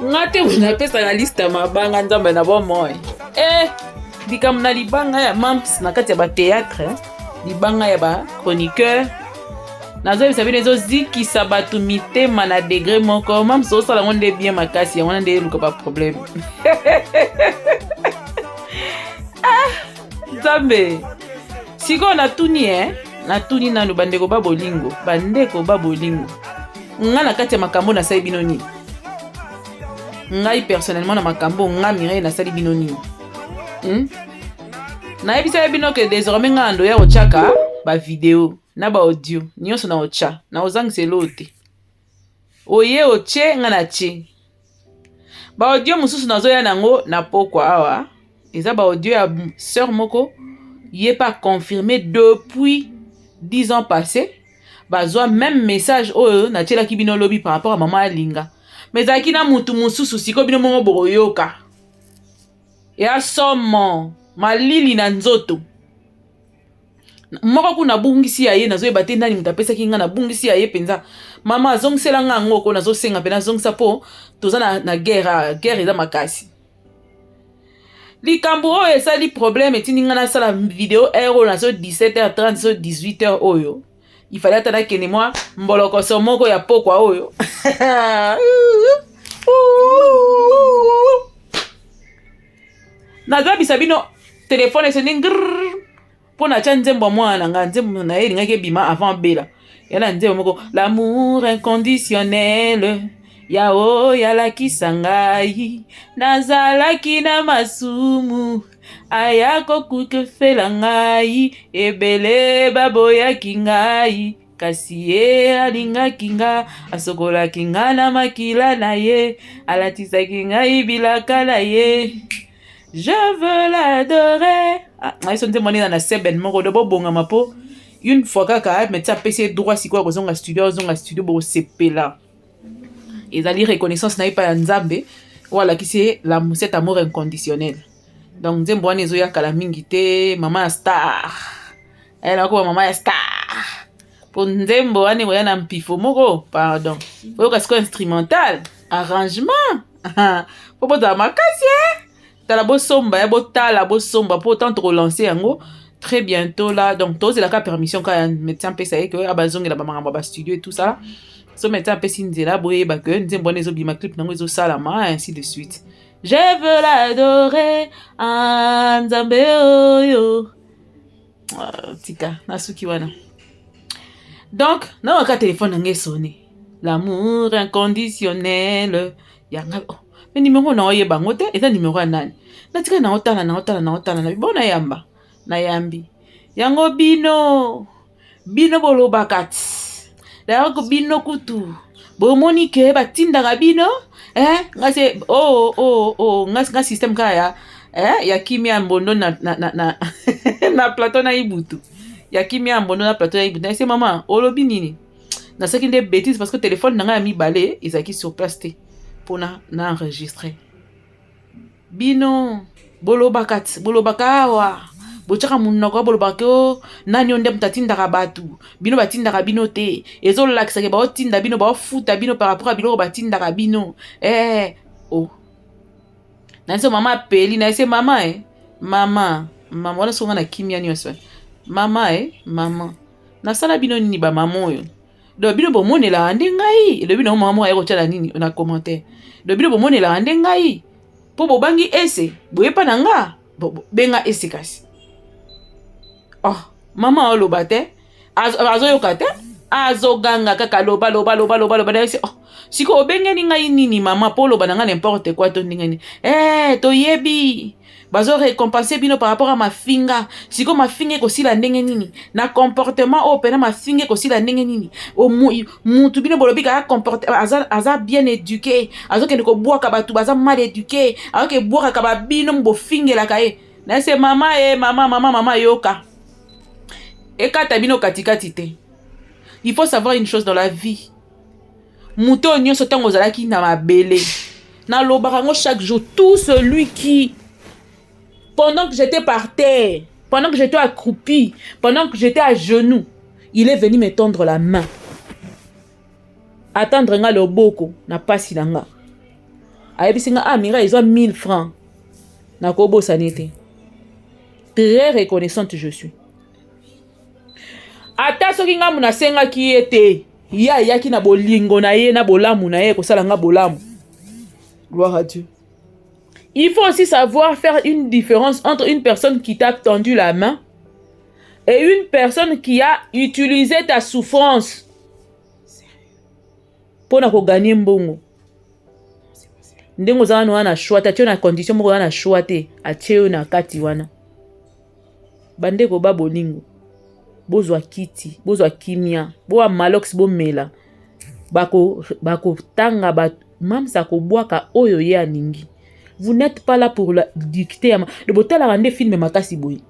Nga te moto napesaka liste ya mabanga nzambe na bomoi eh, likambo na libanga ya mams na kati ya bateatre libanga ya bachroniqueur nazoyebisa bino ezozikisa bato mitema na degre moko mams osala yango nde bien makasi yango wana nde eluka baproblème ah, nzambe sikoyo natuni e natuni nanu bandeko ba bolingo bandeko ba bolingo nga na kati ya makambo nasali bino nini ngai personnellement na makambo nga mireille nasali bino nini hmm? nayebisaki bino ke désormais ngai na ndoya kotyaka bavideo na baaudio nyonso na otya na ozangisa eloo te oye otye ngai na tye baaudio mosusu nazoya nango na pokwa awa eza baaudio ya sœur moko ye pa confirme depuis 10 ans passé bazwa meme message oyo natielaki bino lobi par rapport ya mama alinga mais ezalaki na mutu mosusu sikoyo bino moko bokoyoka ya somo malili na nzoto moko kuna abungisi ya ye nazoyeba te nani moto apesaki ngai nabungisi ya ye mpenza mama azongisela ngai yango ko nazosenga mpe nazongisa mpo toza na, na guerre ah, guerre eza makasi likambo oyo esali problème etindi ngai nasala video heure oyo nazo 17h30 so 18h oyo ifale ata nakende mwa mbolokoso moko ya pokwa oyo nazobisa bino telefone esoni ngrrr mpo natya nzembo ya mwana na ngai nzembo na ye elingaki ebima avant abela ya na nzembo moko l'amour inconditionnel ya oyo alakisa ngai nazalaki na masumu aya kokufela ngai ebele baboyaki ngai kasi ye alingaki nga asokolaki nga na makila na ye alatisaki ngai bilaka na ye je veux l'adorer ah, ngai so nzembo wana eza na seben moko do bobongama mpo une fois kaka médecin apesi ye droit sikoyo akozonga studio azonga studio bokosepela ezali reconnaissance na ye epai ya nzambe oyo alakisi ye cet amour inconditionnel donc nzembo wana ezoya kala mingi te mama ya star eh, nakoba mama ya star mpo nzembo wana ekoya na mpifo moko pardon oyoka sikoyo instrumental arrangement mpo bozala makasi eh? tala bosomba ya botala bosomba mpo tant tokolanse yango très bientôt là donc tozelaka permission kaka ya médecin apesa ye ke abazongela bamakambo ya bastudio et tout ça so médecin apesi nzela boyeba ke nzembo wana ezobima clip nango ezosalama ainsi de suite je veux l'adorer ah, nzambe oyo ah, tika nasuki wana donc nayoka telefone na ngai esone l'amour inconditionnel ya ngai oh, me nimero na oyeba yango te eza nimero ya nani natika naotala naotala naotala na bo nayamba nayambi yango bino bino bolobaka ti d'ailleurs bino kutu bomoni ke batindaka bino eh, nga se oh, oh, oh, nga, nga système kaka ya eh, ya kimia mbondo na, na, na, na, na plateau na ibutu ya kimia mbondo na plateau ya ibutu na se mama olobi nini nasalaki nde bêtise parce que telefone na ngai ya mibale ezalaki sur place te mpona na enregistre Bino bolobaka ti bolobaka awa botiaka monoko bolobaka ke o oh, nani oyo nde moto atindaka bato bino batindaka bino te ezolakisa ke baotinda bino baofuta bino par rapport ya biloko batindaka bino eh, oh. nayese mama apeli nayese mama e eh. mama mama wana songa na kimia nyonso eh. mama e eh, mama nasala bino nini bamama oyo donc bino bomonelaka nde ngai elobi nango mama moko aye kotyala nini na commentaire donc bino bomonelaka nde ngai mpo bobangi ese boyepa na nga benga ese kasi oh mama oloba te azoyoka te azoganga kaka loba loba loba loba loba nayesi oh sikoyo obengeli ngai nini mama mpo oloba na ngai n'importe quoi to ndenge nini eh toyebi bazo récompenser bino par rapport à mafinga sikoyo mafinga ekosila ndenge nini na comportement oyo mpena mafinga ekosila ndenge nini mutu bino bolobi kaka comporte aza, aza bien éduqué azokende kobwaka bato baza mal éduqué azoke bwakaka babino bofingelaka ye nase mama e mama mama mama yoka ekata bino katikati te il faut savoir une chose dans la vie moto oyo nyonso ntango ozalaki na mabele nalobaka yango chaque jour tout celui qui pendant que j'étais par terre pendant que j'étais accroupi pendant que j'étais à genoux il est venu me tendre la main atendre nga loboko na pasi na nga. Ayebisi nga, ah Mira, ezwa 1000 francs. Nakobosani te. Très reconnaissante je suis. Ata soki ngambo nasengaki ye te, ye ayaki na bolingo na ye na bolamu na ye kosala nga bolamu. Gloire à Dieu. Il faut aussi savoir faire une différence entre une personne qui t'a tendu la main et une personne qui a utilisé ta souffrance mpona kogagner mbongo. Ndenge oza wana, wana na choix te. Atie yo na condition moko, wana na choix te, atie yo na kati wana. Bandeko ba bolingo, bozwa kiti, bozwa kimia, bowa malox, bomela. Bakotanga bako mamsa akobwaka oyo ye alingi. Vous n'êtes pas là pour la dicter ya de botalaka nde film makasi boye.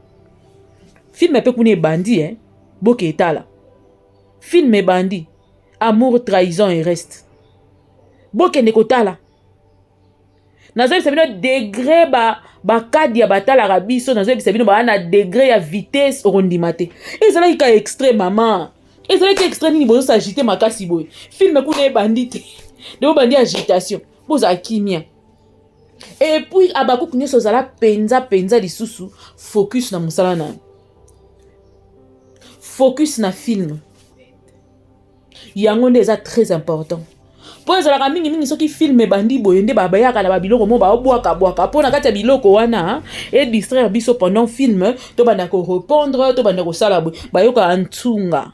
Film mpe kuna ebandi, eh? Boke etala film ebandi, Amour, trahison et reste. Bokende kotala. Nazoyebisa bino degré bakadi ya batalaka biso. Nazoyebisa bino, baa na degré ya vitesse, okondima te. Ezalaki ka extrait, mama, ezalaki extrait nini? Bozosagite makasi boye, film kuna ebandi te, nde bobandi agitation. Bozala kimia. Et puis abakuku nyonso, ozala mpenza mpenza lisusu focus na mosala na yo, focus na film. Yango nde eza très important, mpo ezalaka mingimingi soki film ebandi boye nde bayaka na babiloko mo baobwakabwaka, mpo na kati ya biloko wana edistraire biso pendant film, tobanda korépondre, tobanda kosala boye. Bayokaka ntunga.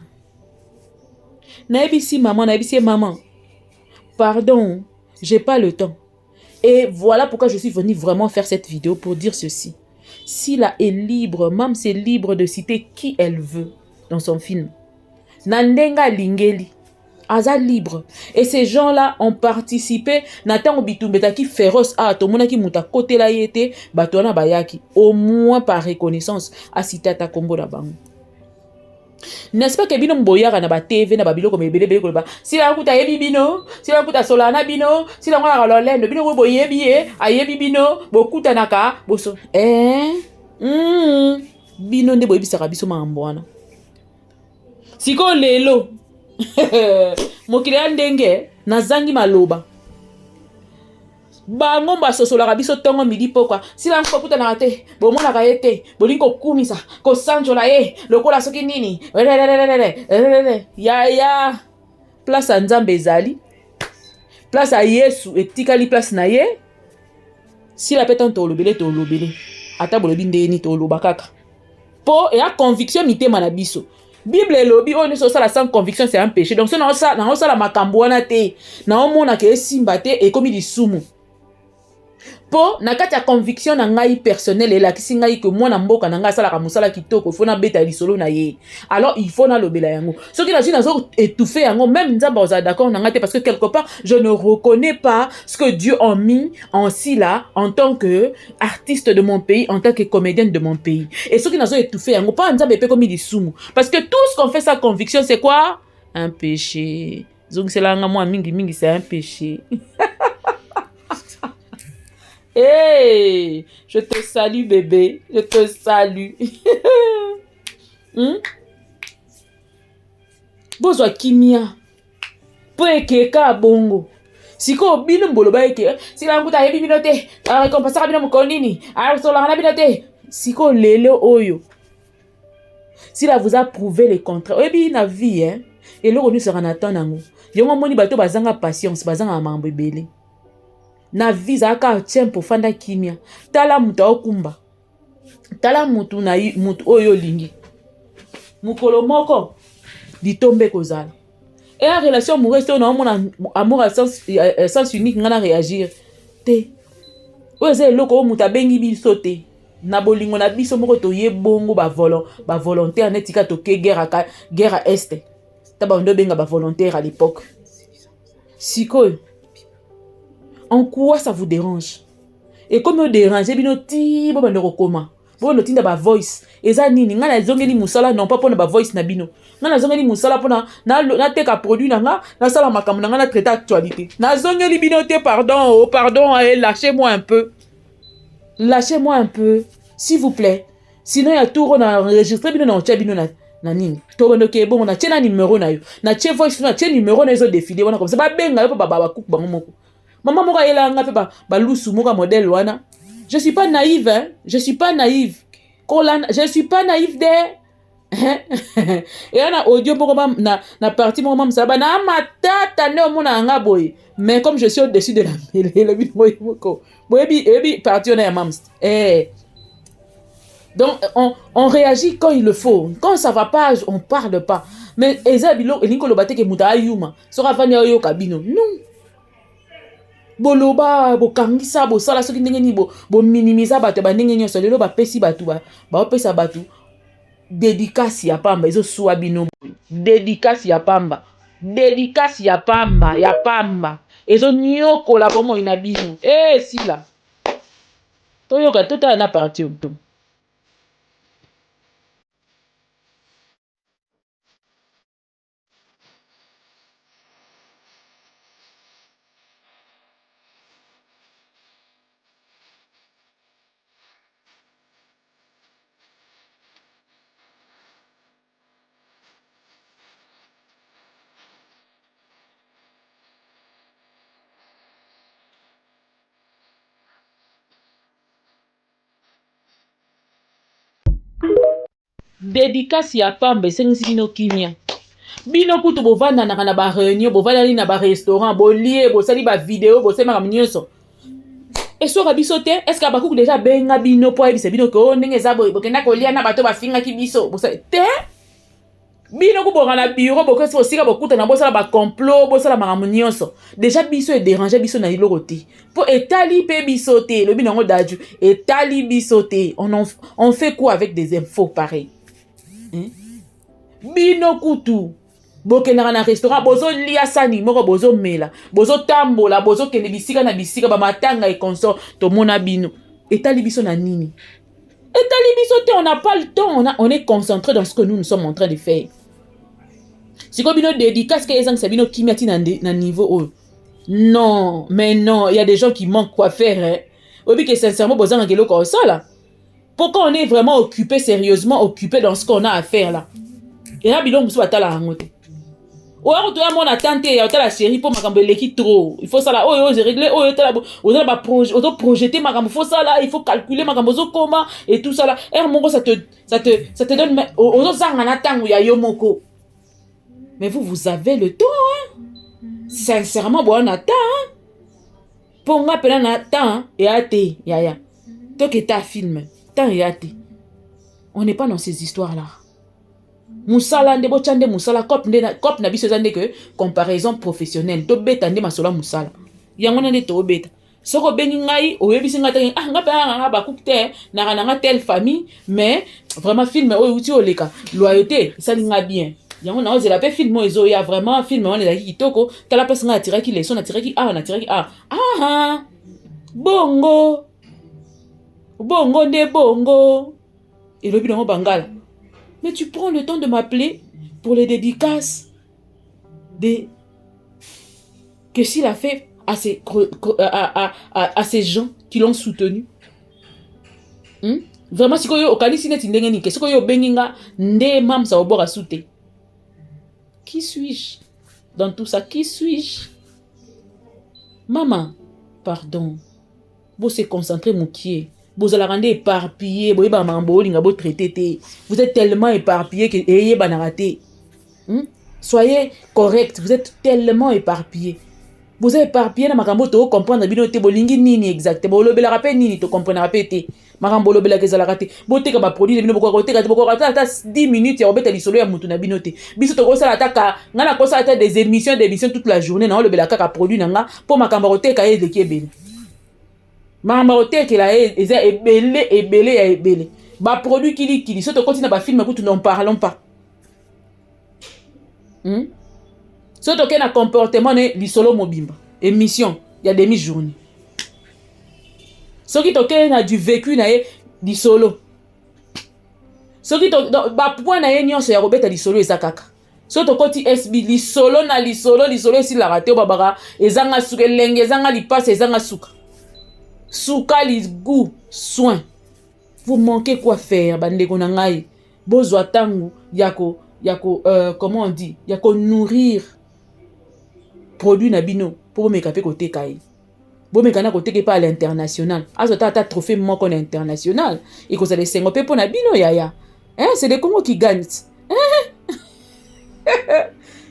Nayebisi mama, nayebisi ye: mama, pardon, j'ai pas le temps. Et voilà pourquoi je suis venue vraiment faire cette vidéo pour dire ceci: Sila est libre, Mam, c'est libre de citer qui elle veut dans son film na ndenge alingeli. Aza libre. Et ces gens-là ont participé na ntango bitumba ezalaki féroce. Ah, tomonaki moto akotela ye te. Bato wana bayaki au moins par reconnaissance acite ata nkombo na bango, n'est-ce pas? Ke bino boyaka na batv na babiloko ebele ebele koloba Sila kuta ayebi bino, Sila kuta asolaka na bino, Sila ngo alaka lolendo. Bino koyo boyebi ye, ayebi bino, bokutanaka boso, eh? Bino nde boyebisaka biso makambo wana. Sikoyo lelo mokili ya ndenge nazangi maloba. Bango basosolaka biso ntongo, midi, pokwa. Sila ngo bokutanaka te, bomonaka ye te, bolingi kokumisa, kosanjola ye lokola soki nini. Yaya, place ya Nzambe ezali place ya Yesu, etikali place na ye. Sila mpe ntango tolobele, tolobele ata bolobi ndeni, toloba kaka mpo eya conviction mitema na biso. Bible elobi oyo nyonso osala sans conviction, c'est un péché. Donc so naosala makambo wana te, naomonaka esimba te, ekomi lisumu. Mpo na kati ya conviction na ngai personnel elakisi ngai ke mwana mboka na ngai asalaka mosala kitoko, faut nabeta lisolo na ye. Alors il faut nalobela yango. Soki nazwi, nazo étouffe yango, même Nzambe ozala d'accord na ngai te, parce que quelque part je ne reconnais pas ce que Dieu a mis en Sila en tant que artiste de mon pays, en tant que comédienne de mon pays. Et soki nazo étouffe yango mpo Nzambe epe komi lisumu, parce que tout ce qu'on fait sans conviction, c'est quoi? Un péché. Zongiselanga mwa mingimingi, c'est un péché. Hey, je te salue bébé, je te salue. Bozwa kimia mpo ekeka bongo. Sikoyo bino boloba eke Sila nkuta ayebi bino te, arekompensaka bino mokolo nini, asolaka na bino te. Sikoyo lelo oyo Sila vous a prouvé le contraire. Oyebi na vie, eh? Eloko nyonso ezalaka na temps nango. Yango omoni bato bazanga patience, bazanga makambo ebele na vie. Ezalaka tiempo, fanda kimia, tala moto aokumba, tala mutu na mutu oyo olingi. Mokolo moko litombe ekozala eya relation amoureuse te. Oyo naomona amour ya sens unique, ngai na réagir te. Oyo eza eloko oyo moto abengi biso te. Na bolingo na biso moko toye bongo bavolontaire neti ka toke guerre ya Est ta bando obenga bavolontaire à l'époque. Sikoyo en quoi ça vous dérange? Ekomi odérange bino ti bobanda kokoma, bobanda otinda bavoice. Eza nini? Ngai nazongeli mosala, non pas mpona bavoice na bino. Ngai nazongeli mosala mpona nateka produit na nga, nasala makambo na ngai, natraite actualité. Nazongeli bino te. Pardon, oh, pardon, eh, lâchez moi un peu, lâchez moi un peu, s'il vous plaît. Sinon ya tour oyo na enregistre bino, na otia bino na nini, tobondoki ebongo. Natie na numero na yo, natie voice, natie numero na yo, ezodéfiler wana comme ça babenga yo mpo bakuku bango moko. Mama moko ayelaka nga mpe balusu moko ya modèle wana. Je suis pas naïve, hein? Je suis pas naïve. Kolanda, je suis pas naïve de eya na audio moko na, na partie moko mamsala ba na matata nde omona nga boye, mais comme je suis au-dessus de la mêlée, elobi boye moko boyebi, eyebi partie wana ya mams eh. Donc on réagit quand il le faut. Quand ça va pas, on parle pas. Mais eza biloko elingi koloba te ke moto ayuma soki avandi ayoka bino, non. Boloba, bokangisa, bosala soki ndenge nini, bominimiza bato ya bandenge nyonso. Lelo bapesi bato, baopesa bato dédicace ya pamba, ezosuwa bino. Dédicace ya pamba, dédicace ya pamba ya pamba, ezoniokola bomoi na bino. E sila, toyoka, totala na partie oyo. Dédicace ya pamba esengisi bino kimia. Bino kutu bovandanaka na baréunion, bovandani na barestaurant, bolie, bosali bavideo, bosali makambo nyonso, esoka biso te. Est ce que bakuku déjà abenga bino mpo ayebisa bino ke o ndenge eza boye, bokenda kolia na bato bafingaki biso, bosali te? Bino kuboka na bureau, bokesi bosika, bokutana, bosala bacomplot, bosala makambo nyonso. Déjà biso edérange biso na eloko te, mpo etali mpe biso te. Elobi nango daju, etali biso te. On fait quoi avec des infos pareil, hein? Bino kutu bokendaka na restaurant, bozolia sani moko, bozomela, bozotambola, bozokende bisika na bisika, bamatanga et consort, tomona bino. Etali biso na nini? Etali biso te. On n'a pas le temps, on est concentré dans ce que nous nous sommes en train de faire. Sikoyo bino, dédicace ke ezangisa bino kimia ti na niveau oyo? Non mais non, il y a des gens qui manquent quoi faire, hein? Oyebi ke sincèrement bozangaka eloko ya kosala. Pourquoi? On est vraiment occupé, sérieusement occupé dans ce qu'on a à faire là. Eza biloko mosusu batalaka yango te. Oya kotoya mona tan te ya otala série, mpo makambo eleki trop. Il faut sala oyo, oyo régler oyo, otala, oza na baprojet, ozoprojeter makambo, faut sala, il faut calculer makambo ozokoma et tout ça là. Heure moko ça te donne, ozozanga na ntango ya yo moko. Mais vous, vous avez le temps, hein? Sincèrement, boya na temps, hein? Mpo nga mpena na temps eya te, yaya. Toketa film, temps eya te. On n'est pas dans ces histoires là. Mosala nde botya nde mosala, cope nde cope na biso eza nde ke comparaison professionnelle. Tobeta nde masolo ya mosala, yango na nde toobeta. Soki obengi ngai, oyebisi ngai te: "Ah, nga mpe nanga bakuku te, naka nanga telle famille, mais vraiment film oyo euti oleka, Loyauté, esali nga bien, yango naozela mpe film oyo ezoya. Vraiment film wana ezalaki kitoko. Tala mpasi ngai natiraki leçon, natiraki awa, natiraki awa." Aha, bongo bongo nde bongo, elobi nango bangala. Mais tu prends le temps de m'appeler pour les dédicaces de que s'il a fait à ces gens qui l'ont soutenu, Vraiment, sikoyo okanisi neti ndenge nini ke sikoyo obengi nga nde mamsa obwaka su te? Qui suis-je dans tout ça? Qui suis-je? Mama, pardon, bose concentrer mokie. Bozalaka nde éparpillé, boyebaka makambo olinga botraiter te. Vous êtes tellement éparpillé ke eyebanaka te, Soyez correct, vous êtes tellement éparpillé. Boza éparpillé na makambo oyo tokocomprendre bino te. Bolingi nini exact? Bolobelaka mpe nini? Tocomprenaka mpe te. Makambo bolobelaka ezalaka te. Boteka baproduit na bino, bokoka koteka te, bokoka ata 10 minutes ya kobeta lisolo ya mutu na bino te. Biso tokosala ata ka ngai nakosala ata des émissions, des émissions toute la journée, naolobela kaka produit na nga, mpo makambo ya koteka ye eleki ebele. Makambo ya kotekela ye eza ebele, ebele ya ebele, baproduit kilikili. So tokoti na bafilm kutu, n'en parlons pas, So tokei na comportement ne, lisolo mobimba, émission ya demi journée. Soki tokei na du vécu na ye, lisolo, soki bapoint na ye nyonso ya kobeta lisolo eza kaka. So tokoti sb, lisolo na lisolo, lisolo esilaka te. Oyo babaka ezanga suka, elenge ezanga lipasi, ezanga suka, suka ligu soin. Vous manquez quoi faire, bandeko na ngai. Bozwa ntango ya ko comment on dit, ya konourrir produit na bino mpo bomeka mpe koteka ye. Bomeka na koteka epai ya l'international. Azwa ata ata trophée moko na international. Ekozala esengo mpe mpo na bino yaya. Hein, c'est le Congo qui gagne.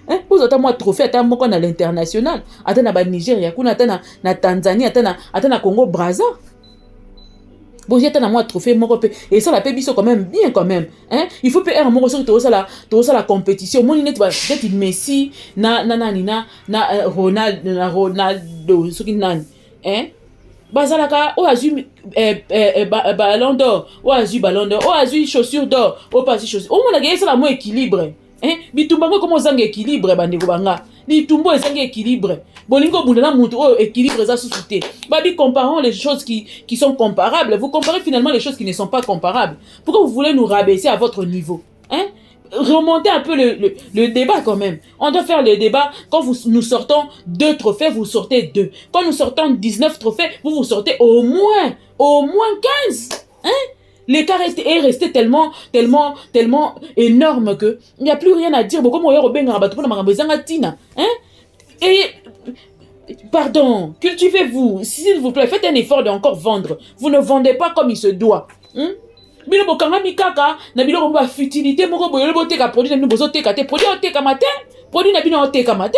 Hein, bozwa ata mwa trophée ata moko na l'international, ata na ba Nigeria kuna, ata na Tanzanie, ata na Congo Brazza. Bozwi ata na mwa trophée moko mpe esala mpe biso quand même bien quand même, hein? Il faut mpe ere moko soki tozosala compétition, omoni neti Messi na nani na Ronald, na Ronaldo soki nani, hein? Bazalaka oyo azwi ballon d'or, oyo azwi ballon d'or, oyo azwi chaussure d'or, oyo mpe azwi chaussure. Omonaka esala mwa équilibre, hein? Bitumba yango ekoma ozanga équilibre. Bandeko banga, litumba oyo ezangi équilibre. Bolingi obunda na mutu oyo équilibre eza susu te. Babi, comparons les choses qui sont comparables. Vous comparez finalement les choses qui ne sont pas comparables. Pourquoi vous voulez nous rabaisser à votre niveau, hein? Remontez un peu le débat quand même. On doit faire le débat. Quand nous sortons deux trophées, vous sortez deux. Quand nous sortons 19 trophées, vous, vous sortez au moins 15. Hein? L'écart est resté tellement, tellement, tellement énorme que il n'y a plus rien à dire. Beaucoup de hein? Et pardon, cultivez-vous, s'il vous plaît, faites un effort d'encore vendre. Vous ne vendez pas comme il se doit. Hein? Bino bokangami kaka na biloko ba futilité moko boye. Boteka produit na bino, bozoteka te. Produit otekama te, produit na bino otekama te,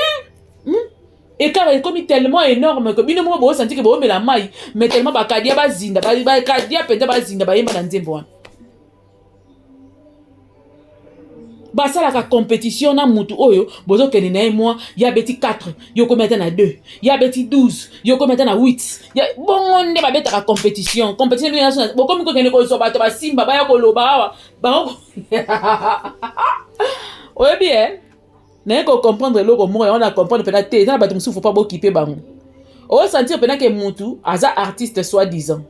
Écart ekomi tellement énorme que bino moko bosanti ke boomela mai, mais tellement bakadia bazinda, bakadia mpenza bazinda, bayemba na nzembo wana. Basalaka compétition na mutu oyo bozokende na ye mwa ye abeti 4, yo komi ata na 2, ye abeti 12, yo komi ata na 8. Bongo nde babetaka compétition. Compétition bokomi kokende kozwa bato basimba baya koloba awa bango. Oyebi e naye kocomprendre eloko moko yango na comprendre mpena te. Eza na bato mosusu, faut pas bokipe bango. Osentir mpena ke mutu aza artiste soi disant,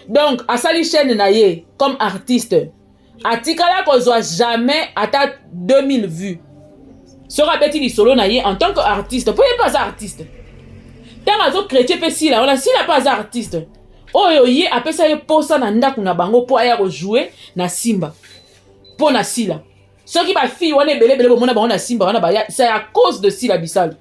donc asali chaîne na ye comme artiste, atikala kozwa jamais ata 2000 vues. Soki abeti lisolo na ye en tant que artiste, mpo ye mpe aza artiste, ntango azochrétien mpe Sila wana, Sila mpe aza artiste oyo ye apesa ye posa na ndako na bango mpo aya kojouer na Simba. Mpo na Sila, soki bafille wana ebele ebele bomona bango na Simba wana baya, c'est à cause de Sila Bisalo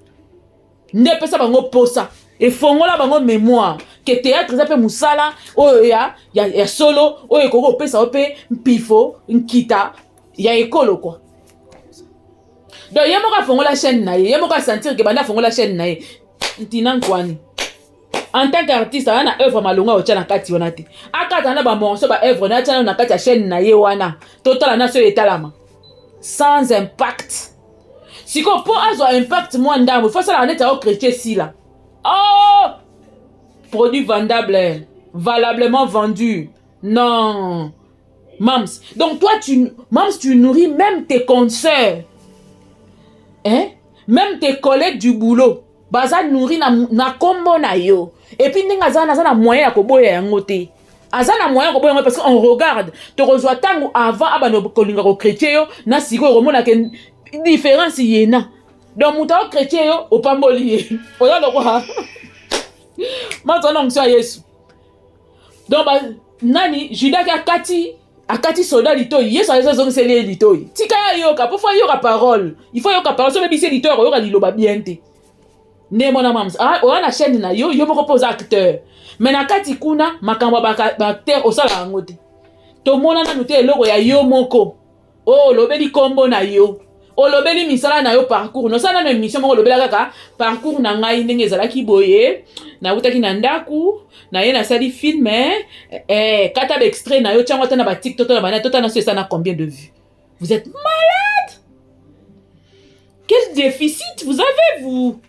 nde epesa bango posa, efongola bango mémoire ke théâtre eza mpe mosala oyo ya solo, oyo ekoki kopesa yo mpe mpifo nkita ya ekolo kwa. Donc ye moko afongola chaîne na ye, ye moko asentir ke banda afongola chaîne na ye ntina nkwani en tant qu'artiste, aza na œuvre malongo otya na kati wana te. Akata na bamorceau, baœuvre na atya na kati ya chaîne na ye wana, totala na so etalama sans impact. Sikoyo mpo azwa impact mwa ndambo, faut asalaka neti ao chrétien Sila. Oh, produit vendable, valablement vendu. Non, mams, donc toi tu, mams, tu nourris même tes consoeurs, hein, même tes collègues du boulot baza nourri na kombo na yo. Et puis ndenge aza na moyen ya koboya yango te, aza na moyen ya koboya yango, parce que on regarde, tokozwa ntango avant abanda kolinga kochrétien yo na sikoyo, okomonake différence yena. Donc moto aochrétien yo, opamboli ye, oza lokwa mato wana onction ya Yesu. Donc ba, nani, Judaki akati soldat litoi, Yesu azongiseli ye litoi. Tika ye ayoka, mpo faut ayoka parole, il faut ayoka parole. So obebisi ye litoi, akoyoka liloba bien te. Nde mwana mams, oya na chaîne na yo, yo moko mpo oza acteur, mais na kati kuna makambo ya baacteur osala yango te. Tomona nanu te eloko ya yo moko oyo olobeli nkombo na yo, olobeli misala na yo, parcours. Nosala nano émission moko, olobela kaka parcours na ngai ndenge ezalaki boye, nawutaki na ndako na ye, nasali film, kata baextrait na yo, tiango ata na baTikTok to na bana, tota na so esa na combien de vues. Vous êtes malade. Quel déficit vous avez, vous?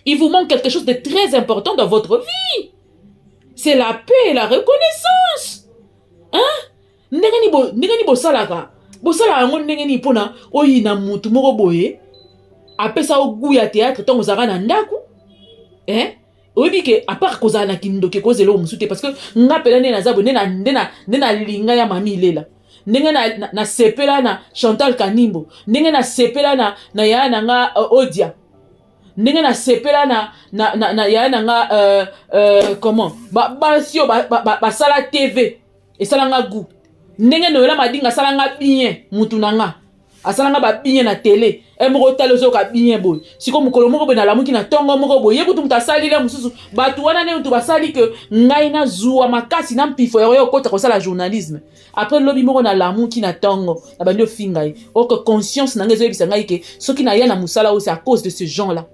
Il vous manque quelque chose de très important dans votre vie, c'est la paix et la reconnaissance, hein? Ndenge nini bosalaka, bosalaka yango ndenge nini mpona oyina mutu moko boye apesa yo goût ya théâtre ntango ozalaka na ndako, eh? Oyebi ke à part kozala na kindoki, ekozela oyo mosusu te, parce que nga mpena nde naza boye, nde nalinga ya mami Ilela, ndenge nasepela na Chantal Kanimbo, ndenge nasepela na yaya na nga Odia, ndenge nasepela na yaya na nga comment, basi oyo basala TV, esalanga goût, ndenge Noela Madinga asalanga bien, mutu na nga. Asala nga ba bien na tele. E moko otali ozoyoka bien boye. Siko mokolo moko boye nalamuki na tongo moko boye. Ye kutu moto asali le mosusu. Bato wana nde moto basali ke ngai nazua makasi na mpifo ya koya kokota kosala journalisme. Après lobi moko nalamuki na tongo nabandi ofinga ye. Or conscience na ngai ezoyebisa ngai ke soki naya na mosala oyo c'est à cause de ce gens là.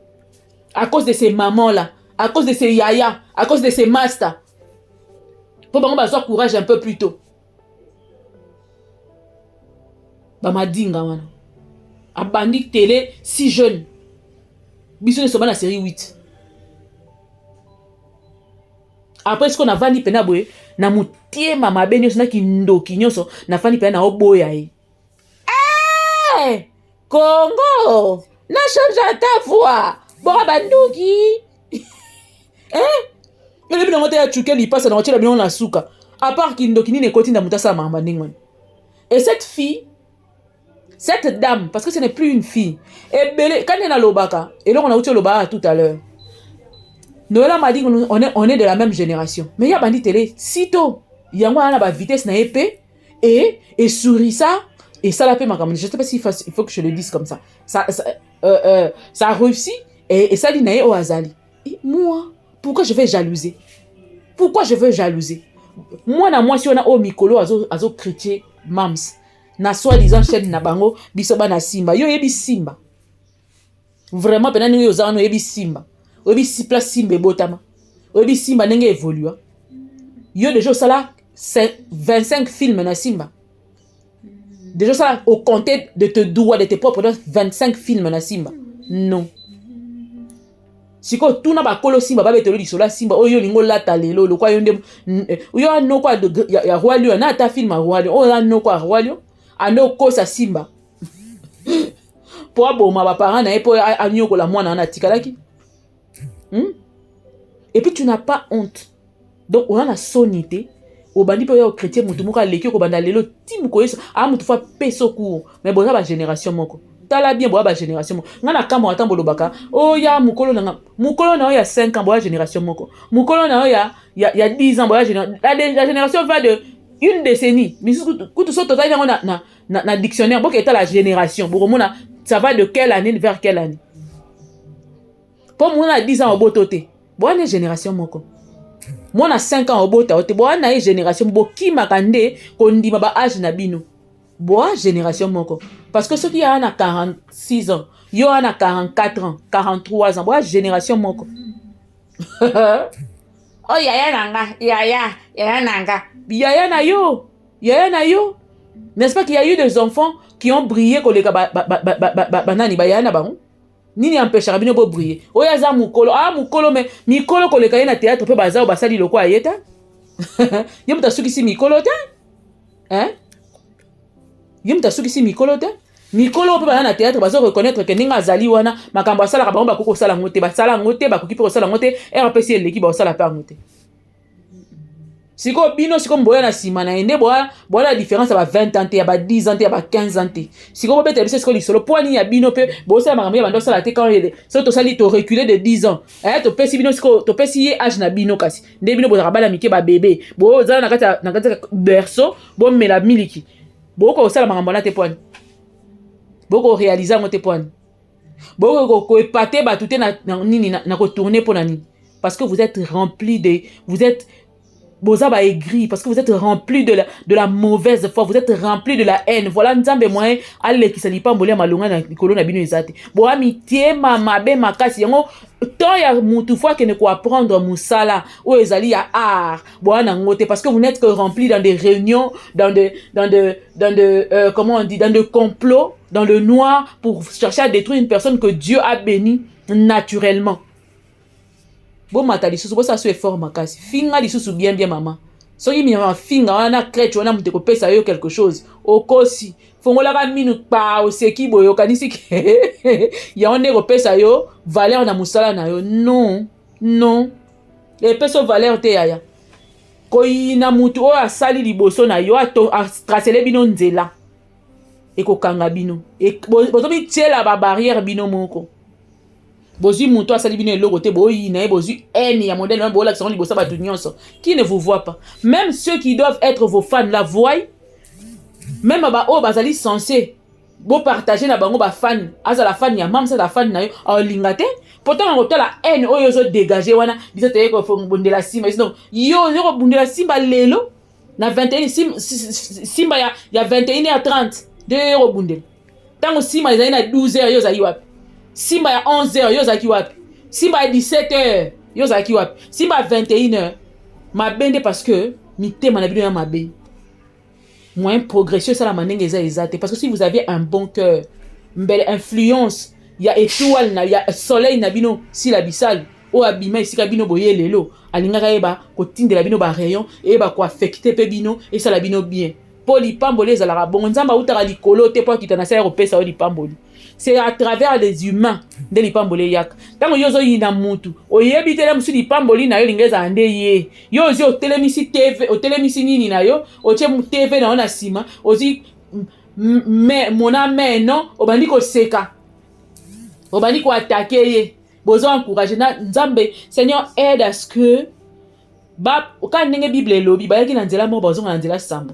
À cause de ces mamans là. À cause de ces yaya. À cause de ces masters. Po bango bazwa courage un peu plus tôt. Bamadinga wana abandi tele si jeune, biso nyonso bana série 8. Après sikoyo navandi mpena boye na motema mabe nyonso na kindoki nyonso, nafandi mpena naoboya ye. Hey! Eh, Congo na change ata voix boka banduki eh? Elobi nango te ya cuke lipasa na kotyela bino na suka. À part kindoki nini ekotinda moto asala makambo ndenge wana? Et cette fille, cette dame, parce que ce n'est plus une fille, ebele kani nalobaka eloko nauti olobaka tout à l'heure. Noëlla Madinga, on est de la même génération, mais ya bandi télé sitôt yango wana na ba vitesse na ye mpe et esurisa esala mpe makambo. Je sais pas s'il faut, il faut que je le dise comme ça. Ça a réussi et esali na ye oyo azali. Et moi, pourquoi je vais jalouser? Pourquoi je veux jalouser mwana mwasi wana oyo mikolo azocritiquer mams na soi-disant chaîne na bango, biso bana Simba? Yo oyebi Simba vraiment mpena ndenge oza wana? Oyebi Simba? Oyebi place Simba ebotama? Oyebi Simba ndenge évolua? Yo déjà osala 25 films na Simba. Déjà osala au compter de tes doigts, de tes propres doigts, 25 films na Simba? Non. Sikoyo tuna bakolo Simba, babetelo lisolo ya Simba oyo olingi olata lelo. Lokwa yo nde yo anoko ya Roi Lion na ata film ya Roi Lion oyo anoko ya Roi Lion ande okosa Simba mpo aboma baparent na ye, mpo anyokola mwana wana atikalaki, Et puis tu n'as pas honte? Donc oza na soni te? Obandi mpe oya ochrétien, motu moko aleki okobanda lelo ti mokoyeso aa motu fo apesa cours. Mais boza bagénération moko, tala bien, boya bagénération moko. Ngai na kambo ata bolobaka oya mokolo na nga, mokolo na yo ya 5 ans, boya génération moko. Mokolo na yo ya 10 ans, boya la génération va de une décennie misusu kutu. So tozali yango na dictionnaire, boke etala génération, bokomona ça va de quelle année vers quelle année. Mpo mona na 10 ans oboto te, boya na génération moko. Mwana 5 ans obota te, boya na ye génération. Bokimaka nde kondima ba âge na bino. Boa génération moko, parce que soki aya na 46 ans, yo aya na 44 ans, 43 ans, boa génération moko. Oh, yaya na nga, yaya, yaya na nga, yaya na yo, yaya na yo. N'est-ce pas qu'il y a eu des enfants qui ont brillé koleka banani, bayaya na bango? Nini empêchaka bino bobriller? Oyo aza mokolo, ah, mokolo, mais mikolo koleka ye na théâtre mpe baza oyo basali lokola ye te. Ye moto asukisi mikolo te, hein? Ye moto asukisi mikolo te. Mikolo mpe baza na théâtre, bazo reconnaître ke ndenge azali wana, makambo asalaka, bango bakoki kosala yango te, basala yango te, bakoki mpe kosala yango te. Rpc eleki, bakosala mpe yango te. Sikoyo bino, sikoyo boya na nsima na ye nde boya na différence ya ba 20 ans te, ya ba 10 ans te, ya ba 15 ans te. Sikoyo bobetela biso sikoyo lisolo mpo nini ya bino mpe bosala makambo ya bando osala te? Quand soki tosali torecule de 10 ans, eh, topesi bino sikoyo, topesi ye âge na bino, kasi nde bino bozalaka bana mike, babebe, bozala na kati ya berceau, bomela miliki, bokoka kosala makambo wana te. Poani bokoréaliser yango te? Poani bokoki koépater bato te na nini, na kotourner? Mpo na nini? Parce que vous êtes rempli de, vous êtes, boza ba aigri, parce que vous êtes rempli de la mauvaise foi, vous êtes rempli de la haine. Voilà, Nzambe moyen alekisa lipamboli ya malonga na likolo na bino eza te. Boya mitema mabe makasi. Yango temps ya mutu fo akende koapprendre mosala oyo ezali ya art, boya nango te, parce que vous n'êtes que rempli dans des réunions, dans de comment on dit, dans des complots dans le noir pour chercher à détruire une personne que Dieu a bénie naturellement. Bomata lisusu, bosala so effort makasi. Finga lisusu bien bien, mama. Soki mama finga wana crèche wana, moto ekopesa yo quelque chose, okosi. Fongolaka minu kpa, oseki boye, okanisi ke yango nde ekopesa yo valeur na mosala na yo. Non, non, epesa yo valeur te, yaya. Koyina mutu oyo asali liboso na yo, atracele bino nzela, ekokanga bino. Bozomitiela babarrière bino moko. Bozwi moto asali bino eloko te, boyina ye, bozwi haine ya modèle wana, boolakisa yango liboso ya bato nyonso qui ne vous voit pas. Même ceux qui doivent être vos fans la voient, même baoyo bazali censé Bopartage na bango bafani, azala fani ya mamsa, azala fani na yo, aolinga te. Pourtant na kotala haine oyo ozodégage wana, biso toye kobundela Simba. Donc yo ozo kobundela Simba lelo na 21, Simba ya 21 h 30 nde yo kobundela. Ntango Simba ezali na 12 heures, yo ozalaki wapi? Simba ya 11 heures, yo ozalaki wapi? Simba ya 17 heures, yo ozalaki wapi? Simba ya 21 heures, mabe nde, parce que mitema na bino ya mabe. Moyen progression esalama ndenge eza te, parce que si vous aviez un bon cœur, mbele influence ya étoile na ya soleil na bino, Sila Bisalu oyo abima esika bino boye lelo, alingaka yeba kotindela bino barayon, eyeba koaffecter mpe bino, esala bino bien. Mpo lipamboli ezalaka bongo. Nzambe autaka likolo te mpo akita na se ya kopesa yo lipamboli. C'est à travers les humains nde lipamboli eyaka. Ntango yo ozoyina mutu, oyebi te, mosu lipamboli na yo elingi ezala nde ye. Yo ozwi, otelemisi TV, otelemisi nini na yo, otie TV na yo na nsima, ozwi mona meno, obandi koseka, obandi koattaquer ye, bozo encourager na Nzambe. Seigneur, aide à ce que kaka ndenge Bible elobi, bayaki na nzela moko, bazonga na nzela sambo.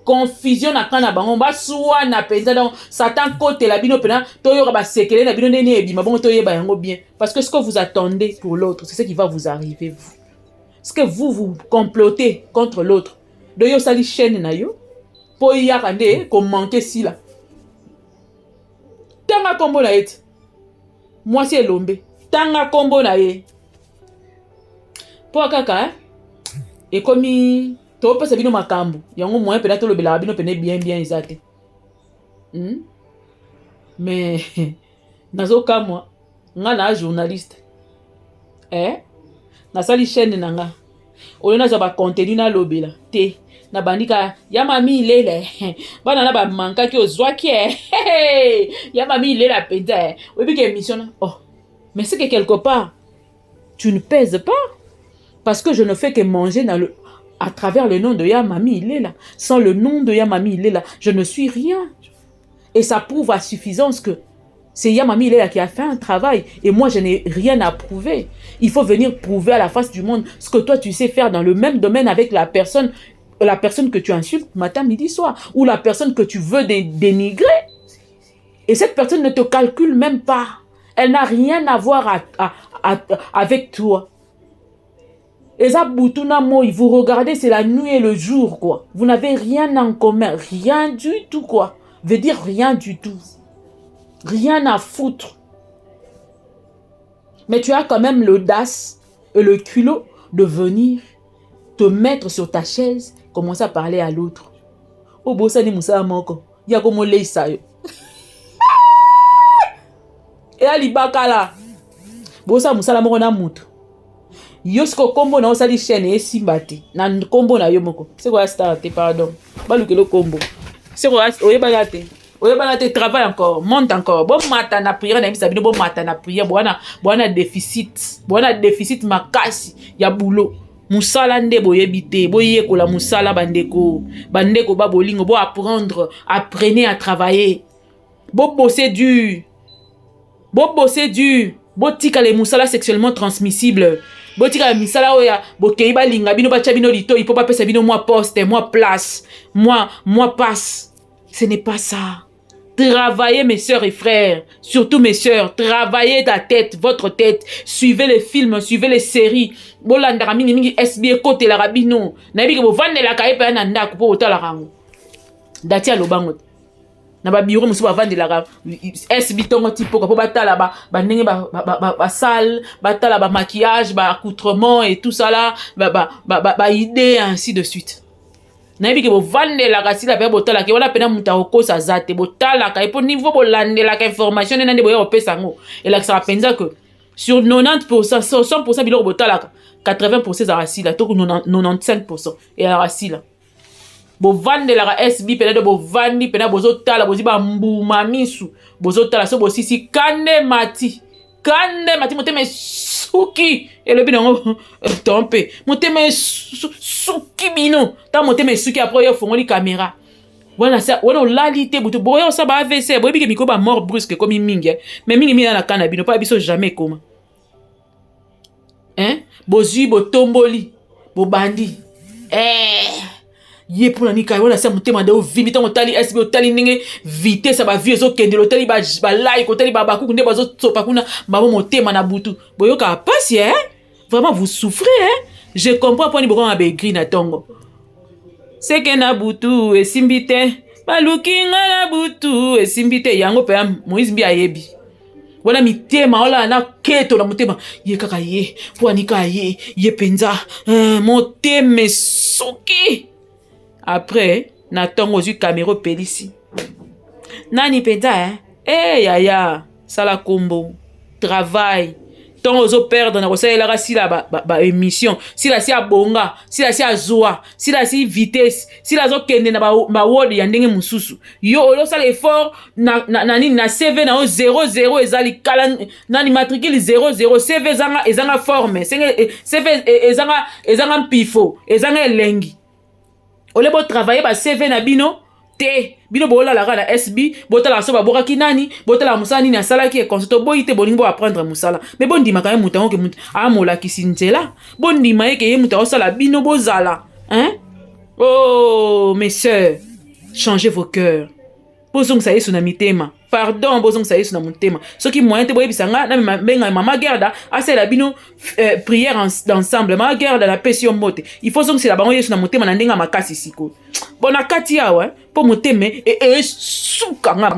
Confusion na kana bango, baswana mpenza. Donc Satan kotela bino mpena, toyoka basekele na bino ndenge ebima bongo, toyeba yango bien, parce que ce que vous attendez pour l'autre, c'est ce qui va vous arriver, vous. Ce que vous vous complotez contre l'autre, donc yo osali chaîne na yo mpo eyaka nde komanquer Sila. Tanga nkombo na ye te, mwasi elombe, tanga nkombo na ye mpo kaka ekomi topesa bino makambo yango. Moyen mpena tolobelaka bino pene bien bien eza te, Mais nazokamwa, nga na journaliste, nasali chaîne na nga oyo nazwa bacontenu, nalobela te. Nabandi kaka ya mami ilela, bana na bamankaki ozwaki ya mami ilela mpenza. Oyebi ke émission na, oh, mais c'est que quelque part tu ne pèses pas, parce que je ne fais que manger à travers le nom de Ya Mami Ilela. Sans le nom de Ya Mami Ilela, je ne suis rien. Et ça prouve à suffisance que c'est Ya Mami Ilela qui a fait un travail. Et moi, je n'ai rien à prouver. Il faut venir prouver à la face du monde ce que toi, tu sais faire dans le même domaine avec la personne que tu insultes matin, midi, soir. Ou la personne que tu veux dénigrer. Et cette personne ne te calcule même pas. Elle n'a rien à voir avec toi. Eza butu na moi, vous regardez, c'est la nuit et le jour, quoi. Vous n'avez rien en commun, rien du tout, quoi. Veut dire rien du tout. Rien à foutre. Mais tu as quand même l'audace et le culot de venir te mettre sur ta chaise, commencer à parler à l'autre. Obosani mosala moko ya komoleisa yo eya libakala. Bosala mosala moko na mutu. Yo siko nkombo na osali chaîne esimba te na nkombo na yo moko, seko ya star te. Pardon, balukela nkombo seko oyebana te, oyebana te. Travaille encore, monte encore, bomata na prière. Nayebisa bino, bomata na prière. Bwana déficit, bwana déficit makasi ya boulot. Mosala nde boyebi te, boyekola mosala. Bandeko, bandeko ba bolingo, boapprendre, apprenez à travailler, bobosser dur, bobosser dur. Botikala mosala sexuellement transmissible, botikala misala oyo bokei, balinga bino, batya bino litoi mpo bapesa bino mwa poste, mwa place, mwa passe. Ce n'est pas ça. Travaillez, mes sœurs et frères, surtout mes sœurs, travaillez ta tête, votre tête. Suivez les films, suivez les séries. Bolandaka mingi mingi SB, ekotelaka bino. Nayebi ke bovandelaka ye mpe na ndako mpo botalaka yango. Dati alobango te. Na babiro mosusu bavandelaka SB ntongo ti mpoka mpo batala bandenge basale, batala bamaquillage, baaccoutrement et tout ça là, baidée, ainsi de suite. Nayebi ke bovandelaka Sila mpe botalaka wana mpena. Moto akokosa aza te. Botalaka ye mpo niveau bolandelaka information nde nde boya kopesa yango, elakisaka mpenza ke sur 90, 100 biloko botalaka, 80 ezalaka Sila to 95 ezalaka Sila. Bovandelaka SB mpena nde bovandi mpena, bozotala, bozwi bambuma misu, bozotala. So bosisi kande mati, kande mati, motema esuki, elobi nango to mpe motema esuki bino. Ntango motema esuki, après oyo ofongoli caméra wana, wana olali te butu, boya osala ba AVC. Boyebi ke mikolo bamort brusque ekomi mingi, mais mingi mingi na ka na bino mpo biso jamais ekoma, hein? Bozwi, botomboli, bobandi. Ye mpo na nini kaka wana? Se motema nde ovimbi ntango otali SB, otali ndenge vitesse ya bavie ezokendela, otali balike, otali babakuku nde bazosopa kuna bango motema na butu. Boyokaka mpasi, eh? Vraiment, vous souffrez, hein? Je comprends mpo nini bokoma baaigris na ntongo. Seke na butu esimbi te, baluki nga na butu esimbi te. Yango mpenza Moïse mbi ayebi wana mitema olala na keto na motema. Ye kaka ye mpo anika ye ye mpenza, eh, motema esoki. Après na ntongo ozwi kamera, opelisi nani mpenza, eh? E yaya, sala kombo, travail. Ntongo ozoperdre na kosalelaka sila baémission ba sila si abonga, sila si azwa, sila si vitesse, sila azokende na bawode ya ndenge mosusu. Yo ozosala effort na nini? Na CV na yo 00, eza likala nani, matricule 00, CV ezanga forme, CV ezanga mpifo, ezanga elengi. Ole botravaille ba CV na bino te. Bino bolalaka na SB, botalaka so babwakaki nani, botalaka mosala nini asalaki. Ekonse toboyi te, bolingi boapprendre mosala, me bondimaka ye moto yango ke moto amolakisi nzela. Bondima ye ke ye moto aosala bino bozala, hein? Oh mes sœurs, changez vos cœurs, bozongisa Yesu na mitema. Pardon, bozongisa Yesu na motema. Soki moyen te, boyebisa nga na benga mama Gerda asalela bino prière d'ensemble. Mama Gerda, napesi yo mbote. Il faut zongisela bango Yesu na motema na ndenge ya makasi. Sikoyo bon, na kati awa mpo motema esuka nga.